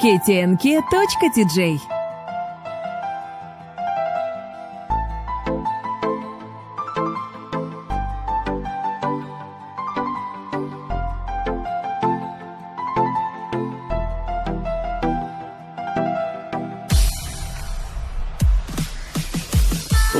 ktnk.tj.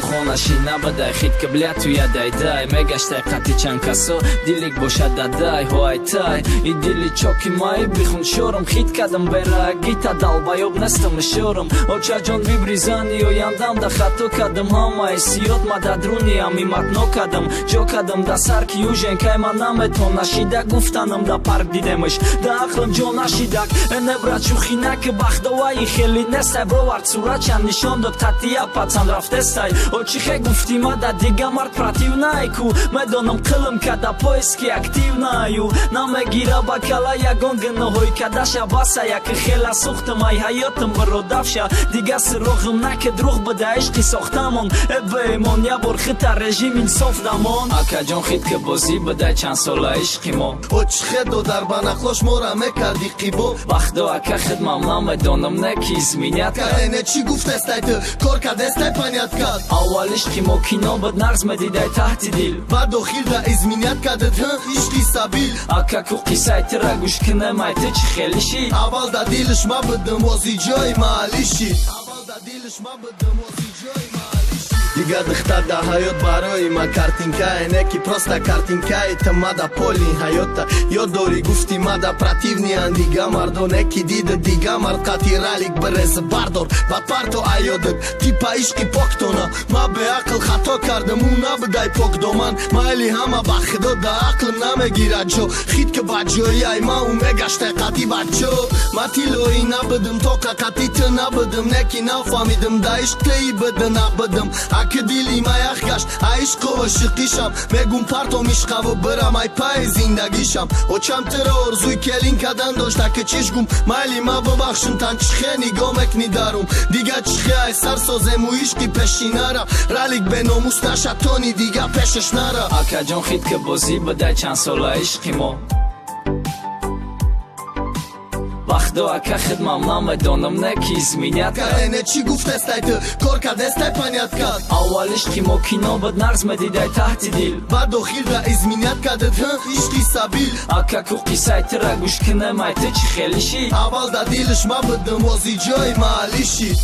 Хонаши набадай хит кибля туя дайдай мегаштай қати чанд касо дилик бошад дадай ҳоайтай и дили чоки май бихун шорам хит кадам бера гита далбаёб нестам шорам очаҷон бибризани ояндам да хато кадам ҳамаи сиёт ма дадруниам иматно кадам ҷо кадам да сар ки юженкай ма наметон нашида гуфтанам да парк дидемаш да ақлам ҷо нашидак небра чухи наки бахдоваи хели нестай бровард сурат нишон дод қатия пацан рафтестай. Очихе гуфти ма да дига мард противнай ку медонам қилм када поиски активнаю намегира ба кала ягон гуноҳои кадаша баса яки хела сухтам ай ҳаётам биродавша дига сироғим наки друғ буда ишқи сохтамон э беимон я бор хита режим инсоф дамон. Акаҷон, хит ки бозӣ буда чанд сола ишқи мо. Очихе додар ба нақлош мора мекарди қибо. Вахдо, ака, хидмам намедонам не ки изменять. Каене чӣ гуфтестай, ту кор кадестай, понятка. Аввал ишқи мо кино буд, нағз медидай таҳти дил. Баъд охир да изменять кадет ишқи сабил. Ака, ку қиссаи тира гӯш кунемай, ту чӣ хеле шид? Аввал да дилиш ма будам, ози ҷои маҳаллӣ шид. Аввал да дилиш ма будам, ози ҷои маҳаллӣ шид. Дига духтар да ҳаёт барои ма картинкае не ки просто картинкае ту мада поли ҳаёта ёд дорӣ, гуфти мада противныян дига мардоне ки дида дига мард қати ралик бирез бардор бад парто аёдат типа ишқи поктона. Ма беақл хато кардам, ӯ набудай покдоман. Майли, ҳама ба худо, да ақлм намегирад ҷо. Хит ки ба ҷои ай ма ӯ мегаштай қати бачо. Ма тиллоӣ набудам, тоқа қати ту набудам, не ки нафаҳмидам да ишқ тии буда набудам. Аки дили ма ях гашт а ишқу ошиқишам, мегум партом ишқаву бирам ай пайи зиндагишам. Очам тира орзуи келин кадан дошт, аки чиш гум. Майли, ма бубахшим тан, чихе нигоҳ мекунӣ дарум дига, чихе ай сар созему ишқи пешинара. Ралик беномус наша, тони дига пешаш нара. Акаҷон, хит ки бозӣ буда чанд сола ишқи мо. Вахдо, ака, хидмам намедонам не ки изменять. Каене чӣ гуфтестай, ту кор кадестай, понятка. Аввал ишқи мо кино буд, нағз медидай таҳти дил. Баъд охир да изменять кадет ишқи сабил. Ака, ку қиссаи тира гӯш кунемай, ту чӣ хеле шид? Аввал да дилиш ма будам, ози ҷои маҳаллӣ шид.